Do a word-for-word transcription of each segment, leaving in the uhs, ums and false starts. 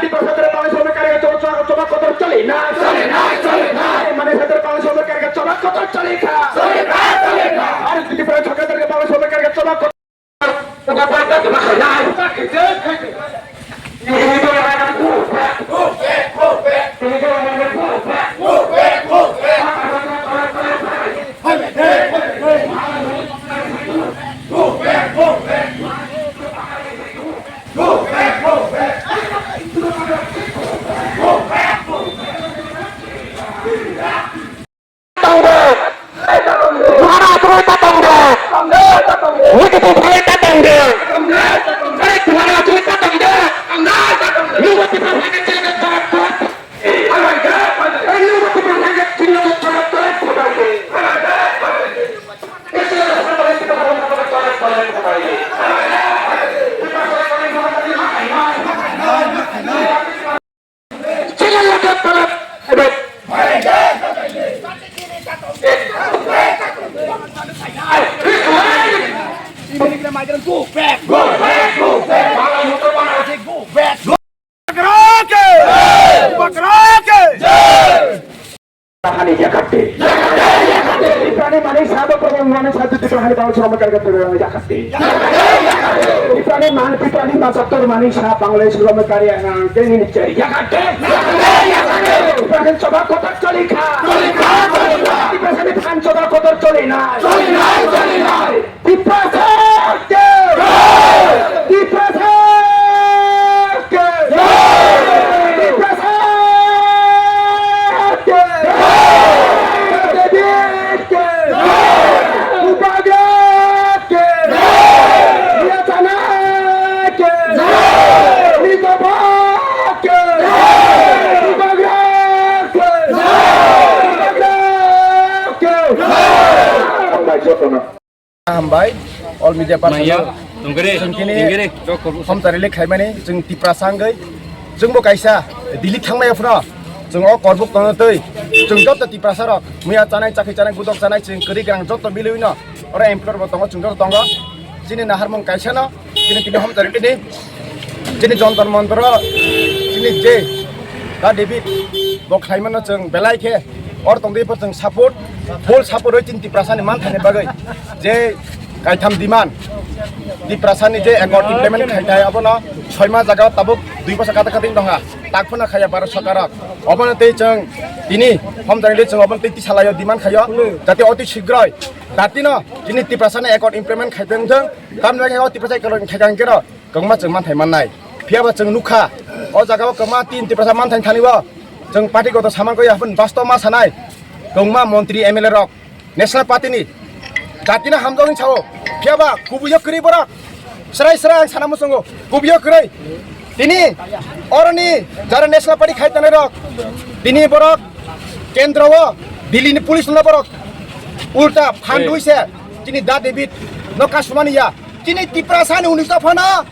Tiprasa Bangladesh sorkar ke choba, choba, choba kotor choli na. Choli na, choli na. Mane Bangladesh sorkar ke choba kotor choli kha. Choli kha, choli kha. Ar Tiprasa sorkar ke Bangladesh sorkar ke choba kotor Tongo. Buhara aswk ta tongo. Wati buhara ta tongo. Are buhara aswk ta tongo. Lugo buhara ta tongo. Go back, go back. Go back, go back. Go back, go back. Go back, go back. Hani jakate. Ipane mani sabo program mani satu tu hani bang selamat kali kata jakate. Ipane man, ipane ma doctor mani sa Bangladesh selamat kali yang kini cari jakate. Ipane choba kotor choli kha. Ipane choba kotor choli na. Tiprasa ke! Tiprasa ke! Tiprasa ke! David ke! Bubagra ke! Yatana ke! Nitoba ke! Bubagra ke! Bubagra ke! Hambai jotono. Hambai, all media person. Maya, tongkere, chwng kini tongkere. Hom tarili khaimani, chwng Tiprasa wngwi, chwngbo kaisa Delhi thangmaya phano, chwng o korbuk tongno twi, chwng joto Tiprasa rok, muya chanai, chakhi chanai, gudok chanai, chwng kwrwi gwrang joto milwi no, oro employer bo tongo, chwng joto tongo, chini naharmung kaisa no, chini tini hom tarili ni, chini Jantar Mantar o, chini je, Da David, bo khlaimano chwng belai khe, Or tongdi pho chwng support, full support oi chini Tiprasa ni manthani bagwi. Je kaitham demand, Tiprasa ni je accord implement khai thai abono soi ma jaga tabuk dui bosor kata kata wng tongha. tak phano khaiya Bharat Sarkar rok. Obono tei chwng tini hamjaknai tei chwng obono tei tisa laio demand khaio, jate oti sigroi datino chini Tiprasani accord implement khai tong thung. Tamni bagwi o Tiprasa accord khai kang kero kwbangma chwng manthai mannai. Phiyaba chwng nukha, o jagao kwbangma tin Tiprasa manthai thani o chwng party goto samang koi hapun basto ma sanai kwbangma montri M L A rok. National Party ni jatino hamjak wng sao, phiyaba kubuio kwrwi borok. Srai srai ang sana muchungo, kubuio kwrwi. Tini oroni jara National Party khai tanai rok, tini borok kendro o Delhi ni police no borok ulta phandui se tini Da David no kasumani ya. Tini Tiprasa ni unis dophano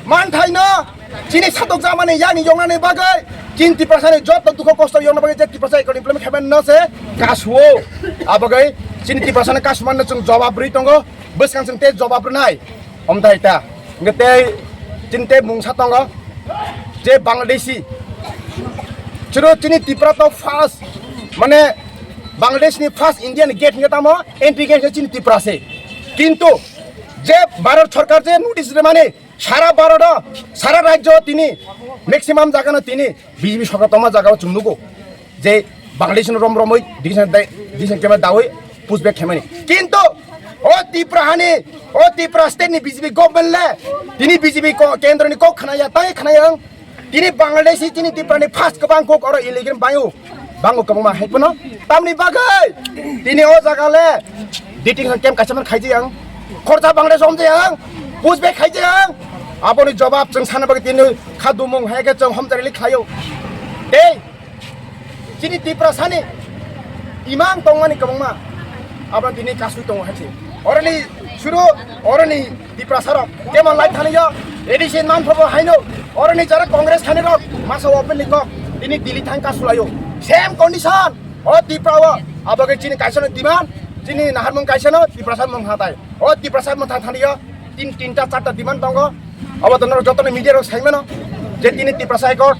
manthaino chini satok jamani yani yongnani bagwi, chini Tiprasani joto dukho kosto yongna bagwi je Tiprasa accord implement khaiman no se kasuo. Abagwi chini Tiprasani kasumanno chwng jobab rwi tongo, bwskang chwng tei jobab rwnai. Omthai ta hwnkhe tei chini tei mungsa tongo je Bangladeshi, chwro chini Tipra to first, mane Bangladesh ni first Indian gate hwnkhe tamo entry gate hwnkhe chini Tipra se. Kintu je Bharat Sarkar je notice rwmani, sara Bharat o, sara rajyo tini maximum jaga no tini B J P sorkar tongma jaga o chwng nugo je Bangladesh no rom romoi decision dai, decision kema dawi push back khaimani. Kintu o Tipra hani, o Tipra state ni B J P government le tini B J P ko-, kendro ni kok khnaya, tai khnaya ang. Tini Bangladeshi, tini Tipra ni first kwbang kok oro illegal bango. Bango kwbangma hai phano. Tamni bagwi tini o jaga le detention camp kaisa man khaijak ang. Khorcha Bangladesh om jai ang. Push back khaijak ang. Aboni jobab chwng sana bagwi tini khadumung hai khe chwng homjari li khlaio. Tei chini Tiprasani imang tongmani kwbangma. Abo tini kasui tongo hai se. Oroni suru, oroni Tiprasa rok kemon lai thani yo, A D C man phobo haino, oroni jara Congress thani rok masa open ni kok, tini Delhi thang kasulayo. Same condition, o Tipra o, abo ke chini kaisa no demand, chini naharmung kaisa no, Tiprasa mung hatai. O Tiprasa mung thang thani yo, tin, tinta, charta demand tongo. Abo to norok jotono media rok sai mano je tini Tiprasa accord,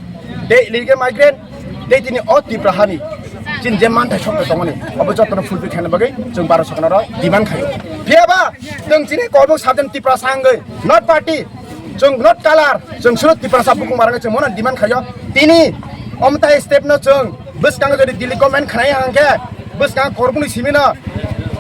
tei illegal migrant, tei tini o Tipra hani chini je manthai sokto tongmani, abo jotono fulfill khaina bagwi chwng Bharat Sarkar oro demand khaio. Phiyaba chwng chini kobok sajen Tiprasa wngwi not party, chwng not color, chwng suru Tiprasa bukung barangwi chwng mono demand khaio. Tini omtai step no chwng bwskango jodi Delhi government khnai hangkhe bwskango korbuni simino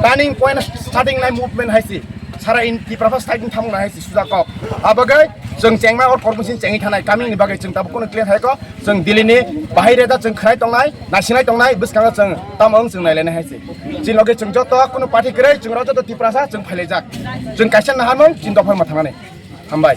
turning point starting nai movement hai si. Sara in Tipra pha side ni thamung nai hai si suja kok. Abagwi chwng chengma or kormo sin chengwi thanai kami ni bagwi chwng tabuk kono clear hai ko. Chwng Delhi ni bahai reda chwng khnai tongnai, nasinai tongnai, bwskango chwng tamo wng chwng nai lainai hai si. Chini loge chwng joto kono party kwrwi chwng rw joto Tiprasa chwng phailaijak. Chwng kaisa naharmung chini dopha ma thangnani. Hambai.